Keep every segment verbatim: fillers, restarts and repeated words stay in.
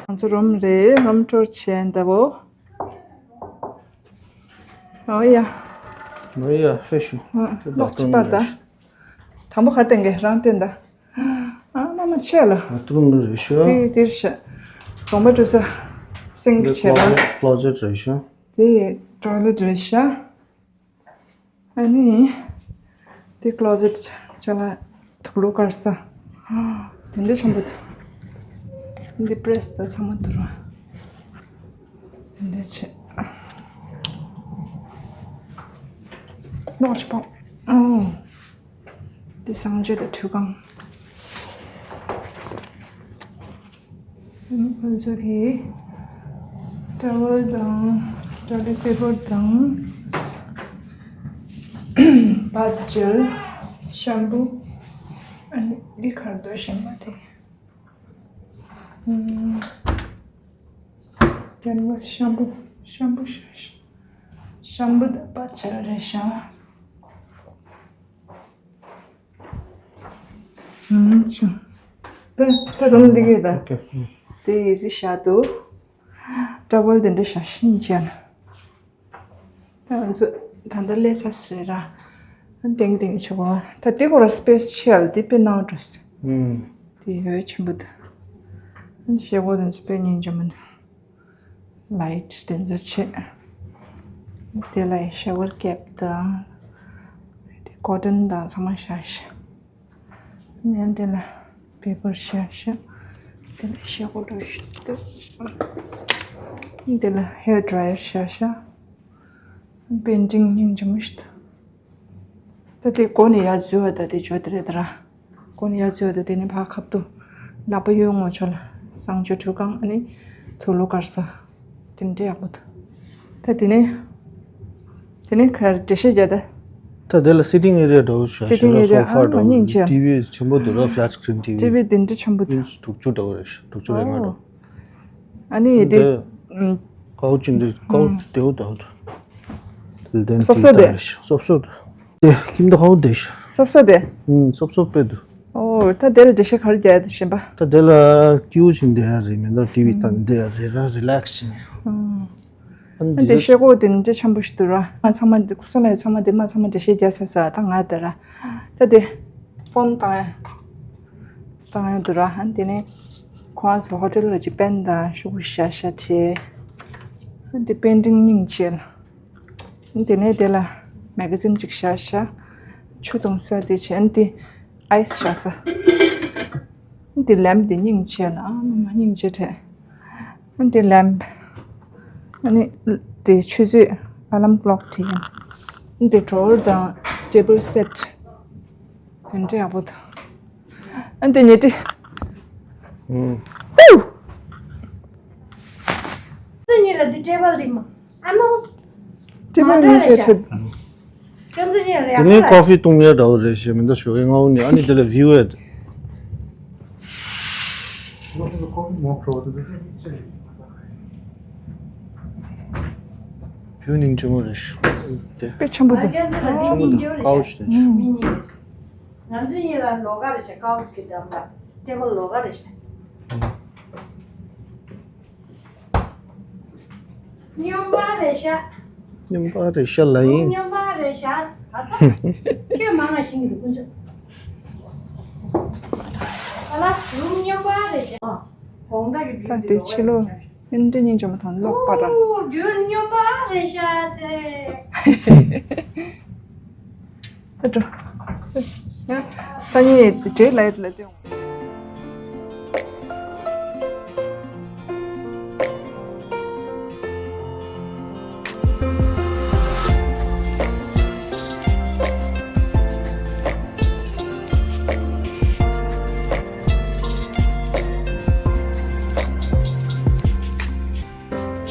ང་ཚོ་རུམ་རེད། རུམ་ཊུར་བྱས་འདའ་བོ། ཨོ་ཡ། ཨོ་ཡ་ཧེ་ཤུ། ཨ་ལོག་ཅི་པར་ད། དང་པོ་ག་སྟོན་གི་རང་སྟོན་ད། ཨ་མ་མ་ཆེ་ལ། ང་ཏུ་རུམ་རེད་ཤོ། དེ་དེར་ཤ། གོང་པ་འགྲོ་ས། སིང་ཆེ་ལ། ཀློ་ཛེ་ཊི་རེད་ཤོ། དེ་ཊོའི་ལེཊ་རེད་ཤ། ཨ་ནི། དེ་ཀློ་ཛེ་ཊི་ཆ་ལ་དུག་ལོག་དཀར་ས། དེ་འདྲ་ཆེན་པོ་འདུག་འདི་པྲེ་སི་དང་ཚང་མ་འདུག་ར། དེ་འདྲ་ཆེ། ལོག་ཅི་པོ། ཨོ། འདི་གསང་སྤྱོད་དང་ཁྲུས་ཁང་། ཁོང་ཚོ་གིས་ཊ་ཝལ་དང་ཊོའི་ལེཊ་པེ་པར་དང་བཱཐ་ཇེལ། ཤམ་པུ། ཨ་ནི་འདི་གར་འདུག་ཤམ་པུ་དེ། ཨམ། དེ་ནས་ཤམ་པུ། ཤམ་པུ་ཤ་ཤ། ཤམ་པུ་དང་བཱཐ་ཇེལ་རེད་ཤག་ཨུམ་ཅུ། ད་ད་རུམ་འདི་གས་ད། ཨོ་ཁེ། དེ་ཨི་ཟི་ཤ་དུ། ཊ་ཝལ་དེ་འདྲ་ཤ་ཤིན་ཅན། ད་ང་ཚོ་ད་ལྟ་སླེབས་ཚར་རེད་ར། ཏེང་ཏེང་ཆོག་གོ། ད་དེ་གོ་ར་སི་པེ་སི་ཆེ་ལ་དེ་དཔེ་ནང་འགྲོ་སི། ཨུམ། དེ་ཡོད་ཆེན་པོ་ད། ཤེལ་སྒོ་དེ་ཚོ་དཔེ་སྙིང་རྗེ་མོ་འདུག་ལའིཊ་དེ་ཚོ་ཆེ། དེ་ལ་ཤ་ཝར་ཀེབ་དང་། དེ་ཀོ་ཊོན་དང་ཚང་མ་བཞག་ཤག་ཡང་དེ་ལ་པེ་པར་བཞག་ཤག་དེ་ལ་ཤ་ཝར་རུ་ཤི་ཏུ། དེ་ལ་ཧེར་ཌི་རའི་ཡར་བཞག་ཤག་པེན་ཊིང་སྙིང་རྗེ་མོ་ཞིག་འདུག་ད་དེ་སྒོ་ནས་ཡར་འཛུལ་བ་ད་དེ་བརྗོད་དེ་རེད་ད་ར། སྒོ་ནས་ཡར་འཛུལ་བ་ད་དེ་ནས་ཕར་ཁ་ཐུག་ལག་པ་གཡོན་ངོས་ཕྱོགས་ལ་གསང་སྤྱོད་ཁྲུས་ཁང་ཨ་ནི་དུག་ལོག་དཀར་ས། དེ་འདྲ་ཡག་པོ་འདུག་ད་དེ་ནས་དེ་ནས་ག་རེ་འགྲེལ་བཤད་རྒྱག་ད། ད་དེ་ལ་སི་ཊིང་ཨེ་རི་ཡ་འདྲ་བོ་ཞིག་སི་ཊིང་ཨེ་རི་ཡ། སོ་ཕ་ཨ་འདྲ་བོ། སྙིང་རྗེ། ཊི་ཝི་ཆེན་པོ་འདུག་ར། ཕ་ལཊ་སི་ཀི་རིན་ཊི་ཝི། ཊི་ཝི་དེ་འདྲ་ཆེན་པོ་འདུག་དྲུག་ཅུ་འདྲ་བོ་རེད། དྲུག་ཅུ་རེ་ལྔ་འདྲ་བོ། ཨ་ནི་དེ། ཀའུ་ཅི་འདི་ཀའུ་ཅི་བདེ་བོ་འདུག་དེ་སོབ་སོབ་དེ། སོབ་སོབ་དེ། དེ་ཁྱིམ་དུ་ཧའོ་དེ་ཤ། སོབ་སོབ་དེ། ཨུམ། སོབ་སོབ་དཔེ་འདུག་ཨོ། ད་དེ་ལ་འགྲེལ་བཤད་ག་རེ་རྒྱག་ཡ་འདུག་གཞན་པ། ད་དེ་ལ་ཀིའུ་ཅི་འདི་ཡ་རེད་མིན་ད། ཊི་ཝི་ད་འདི་ཡ་རེད་ར། རི་ལེག་སི་བྱེད། ཨུམ། ཨ་འདི་ལ་ཤེལ་སྒོ་དེ་འདྲ་ཆེན་པོ་ཞིག་འདུག་ར། ང་ཚང་མ་འདི་ཁུ་སང་ལ་ཡ་ཚང་མ་འདི་མ་ཚང་མ་འགྲེལ་བཤད་རྒྱག་ཚར་ས། ད་ང་དེ་ར། ད་དེ་ཕོན་བཏང་ཡ། བཏང་ཡ་འདུག་ར། ཨ་དེ་ནས་ཁོང་ཚོ་ཧོ་ཊེལ་ལ་ཅིག་པེན་དང་ཤོག་གུ་བཞག་བཞག་བྲིས། ཨ་དེ་པེན་ཊིང་སྙིང་རྗེ་ལ། ཨ་དེ་ནས་དེ་ལ་མེ་ག་ཛིན་ཅིག་བཞག་བཞག་ཆུ་འཐུང་ས་དེ་བྱས། ཨ་དེ་ཨའི་སི་བཞག་ས། ཨ་དེ་ལེམ་པ་དེ་སྙིང་རྗེ་ལ། ཨ་མ་མ་སྙིང་རྗེ་དྲགས། ཨ་དེ་ལེམ་པ། ཨ་ནི་དེ་ཆུ་ཚོད་ཨ་ལམ་ཀློག་དེ་ཡིན། ཨ་དེ་ཌོ་རོ་དང་ཊེ་བལ་སེ་ཊི། དེ་འདྲ་ཡག་པོ་འདུག་ཨ་འདི་ཉལ་ཁྲི། ཨུ། ཁྱོད་གཉིས་ལ་འདི་ཊེ་བལ་རེད་མ། ཨ་ནོ། ཊེ་བལ་མ་རེད་ཤག་ཁྱོད་ཚོ་གཉིས་ལ་དེ་ཡག་ནས་པོ་ཀོ་ཕི་བཏུང་ཡ་འདྲ་བོ་རེད་ཤག་མི་འདུག་ཞོགས་ཀས་སྔ་བོ་ནས། ཨ་ནི་དེ་ལ་བིའུ་ཡ། བིའུ་སྙིང་རྗེ་མོ་རེད་ཤག་དེ། དཔེ་ཆེན་པོ་འདུག་ཆེན་པོ་འདུག་ཀའུ་ཆི་དེ། ཨུ། ང་ཚོ་གཉིས་ལ་ལོགས་ཀ་རེད་ཤག་ཀའུ་ཆི་གི་འགྲམ་ལ་ཊེ་བལ་ལོགས་ཀ་རེད་ཤག་སྨྱོན་པ་རེད་ཤག་སྨྱོན་པ་རེད་ཤག་ལ་ཡིན། སྨྱོན་པ་རེད་ཤག་ཨ་ས། ཁྱོད་མང་ང་ཤིང་གི་ཀུན་སྤྱོད། ཨ་ལ་རུམ་སྨྱོན་པ་རེད་ཤག་དགོང་དག་གི་བིའུ་ད་དེ་ཕྱི་ལོགས་ཨིན་ཌི་སྙིང་རྗེ་མོ་དང་ལོག་པ་ར། ཨོ་བིའུ་སྨྱོན་པ་རེད་ཤག་ཟེར། ཨ་འགྲོ། ཡ། སང་ཉིན་འདྲེ་ལ་ཡོད་ལ་སྟོན།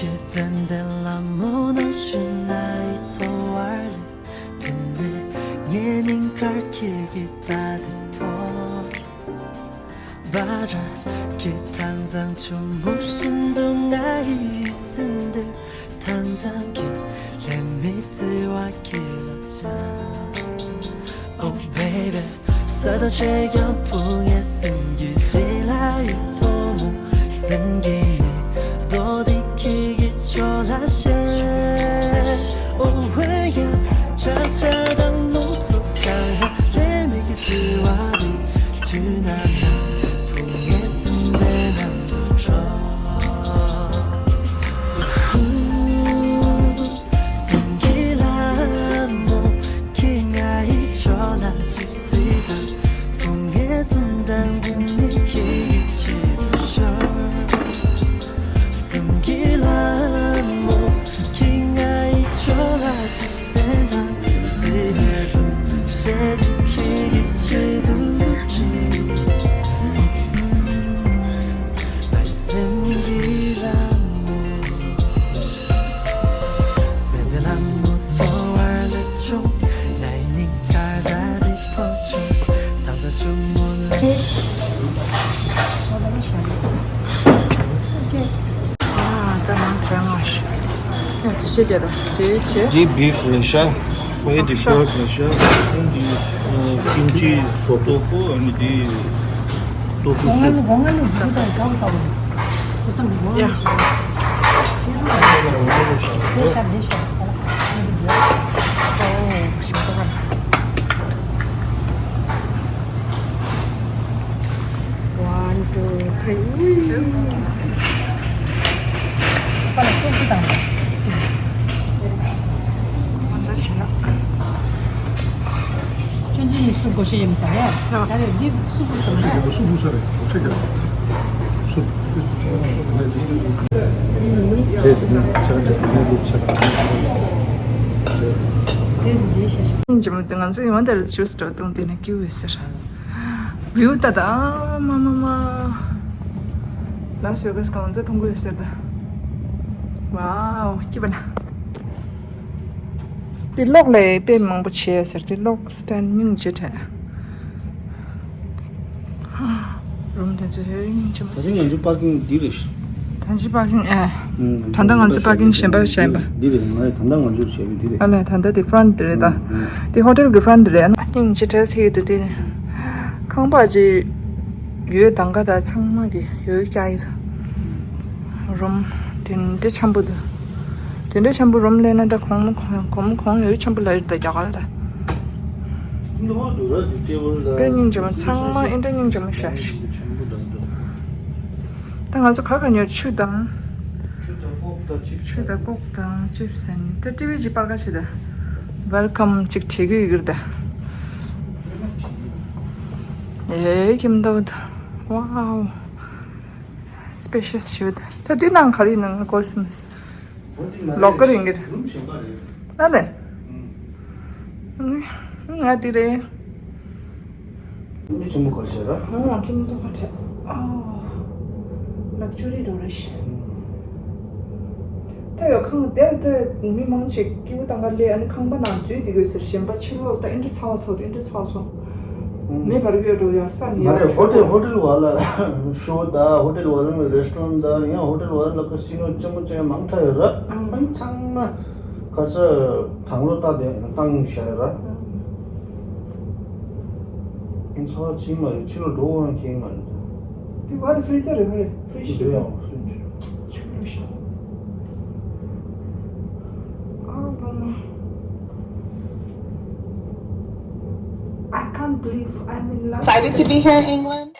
ཁྱེད་ཙན་དན་ལ་མོ་ནང་བཞིན་ང་ཡི་འཚོ་བར་ལས། དེ་ནས་ངའི་སྙིང་ཁར་ཁྱེད་ཀྱི་ད་དུང་ཕོ། བ་ར་ཁྱེད་ཐང་ཚང་ཆུ་མོ་བཞིན་དུ་ང་ཡི་སེམས་འདིར་ཐང་ཚང་གི་ལྷད་མེད་བརྩེ་བ་ཁྱེད་ལ་བཅངས། Oh baby ས་དང་ཆེ་ཡང་ཕུང་ངའི་སེམས་ཀྱི་དེ་ལ་ཡི་ཕོ་མོ་སེམས་ཀྱི་ ཨ་ད་ནང་དྲན་ང་ཤི། ཡ་དེ་ཤེས་རྒྱ་དང་དེ་ཤེས། འདི་བིབ་ལེ་ཤ། ཁོའི་འདི་ཤ། པོར་ཀ་ལེ་ཤ། ཁོང་འདི་ཀིམ་ཅི་སོ་ཏོ་ཕུ། ཨ་ནི་འདི་ཏོ་ཕུ་སུབ། ཡ། One, two, three. ཁྱོད་ཚོ་ཡིན་སུ་གོ་ཤེས་ཡིན་ས་རེད། ད་རེད་འདི་སུ་གོ་ཤེས་རེད། སུ་གོ་ས་རེད། གོ་ཤེས་རེད། སུ། དེ་དེ་ནས་ཆ་ཆ་དེ་ནས་ལུགས་ཆ། དེ་འདི་ཤེས་ཤེས། ང་ཚོ་ཡོང་དེར་ཇུས་འགྲོ་དུང་དེ་ནས་ཀྱུ་བས་ཟེར། བིའུ་ད་ད་མ་མ་མ། ལ་སི་ཝེ་གཱས་གང་ཚ་མཐོང་གི་ཡོད་ཟེར་ད། ཝའོ་སྐྱིད་པ་ན། དེ་གློག་ལས་དཔེ་མང་པོ་བྱས་ཟེར། དེ་གློག་སི་ཊེན་ཌ་སྙིང་རྗེ་དྲན། རུམ་དེ་ཚོ་ཧེ་སྙིང་རྗེ་མ་ད་ཟེར། ཅི་ང་ཚོའི་པར་ཀིང་འདི་རེད། ད་ཅི་པར་ཀིང་ཨ། ད་ལྟ་ང་ཚོ་པར་ཀིང་གཞན་པ་བྱས་པ། འདི་རེད། ང་ད་ལྟ་ང་ཚོར་བྱས་པ་འདི་རེད། ཨ་ལས་ད་ལྟ་དེ་ཕ་རོན་ཊི་དེ་རེད་ད། དེ་ཧོ་ཊེལ་གི་ཕ་རོན་ཊི་དེ་རེད། ཨ་ནི་སྙིང་རྗེ་དྲན་ཐིག་དེ་དེ་ནི། ཁང་པ་ཅིག་ཡོད་དང་ག་ད་ཚང་མ་གི་ཡོད་ཀྱ་ཡིན། རུམ་དེ་འདྲ་འཆམ་པོ་འདུག་དེ་འདྲ་འཆམ་པོ་རུམ་ལེན་ན་ད་གོང་མོ་གོང་གོང་མོ་གོང་ཡོད་འཆམ་པོ་ལ་ཡོད་ད་རྒྱ་གར་ད། དཔེ་སྙིང་རྗེ་མོ་ཚང་མ་ཨེ་འདྲ་སྙིང་རྗེ་མོ་ཤ་ཤ། ད་ང་ཚོ་ག་ག་ཉོ་ཆུ་དང་། ཆུ་དང་ཀོག་དང་ཅིབ་སི་ནི་ད་ཊི་ཝི་ཅིག་པར་ཀ་ཞིག་ད། ཝེལ་ཀམ་ཅིག་བྲིས་གི་ཡོད་ད། ཨེ་ཁྱིམ་ཐོག་ད། ཝའོ། སྤེ་ཤི་ཡས་ཞིག་ད། ད་འདི་ནང་ག་རེ་ནང་གོ་སི་མི་སི། ལོ་ཀར་ཡིན་གྱི་རེད། ཨ་ལས། ང་འདི་རེད། འདི་ཆེན་པོ་ག་རེ་བྱས་ར། ཨོ་ཁྱིམ་ཐོག་ཁ་བྲལ། ཨོ། ལག་ཅོ་རི་རོ་རེ་ཤི། ད་ཡོད་ཁང་དེར་ད་མི་མང་ཆེ་སྐྱིད་པོ་བཏང་ག་ལས། ཨ་ནི་ཁང་པ་ནང་འཛུལ་དེ་དགོས་ཟེར། གཞན་པ་ཕྱི་ལོགས་ད་ཨེ་འདྲ་ཚ་བ་ཚོགས་དེ་ཨེ་འདྲ་ཚ་བ་ཚོགས། མེ་འབར་གྱི་ཡོད་འགྲོ་ཡ་ས་ནི་ཡ། མ་རེད། ཧོ་ཊེལ་ཧོ་ཊེལ་ཝ་ལ་ཤོ་ད་ཧོ་ཊེལ་ཝ་ལ་རེ་སི་ཊོ་རན་ད་ཡང་ཧོ་ཊེལ་ཝ་ལ་ཀ་སི་ནོ་ཅན་པོ་ཅན་མང་ཐ་ཡོད་ར། ཨ་ནི་ཚང་མ་ག་ས་དང་ལོ་ད་དེ་བཏང་བཞག་ཡོད་ར། ཨ་ཚ་བ་ཚིག་མ་རེད། ཕྱི་ལོགས་འགྲོ་འོང་ཁེངས་མ་རེད། དེ་བ་དེ་ཧྥི་རི་ཛར་རེད་མ་རེད། ཧྥི་རི་ཇི་རེད། ཡང་ཧྥི་རི་ཇི་རེད། ཆུ་རུ་ཤ། ཨ་བ་མ། I can't believe I'm in London. Excited to be here in England.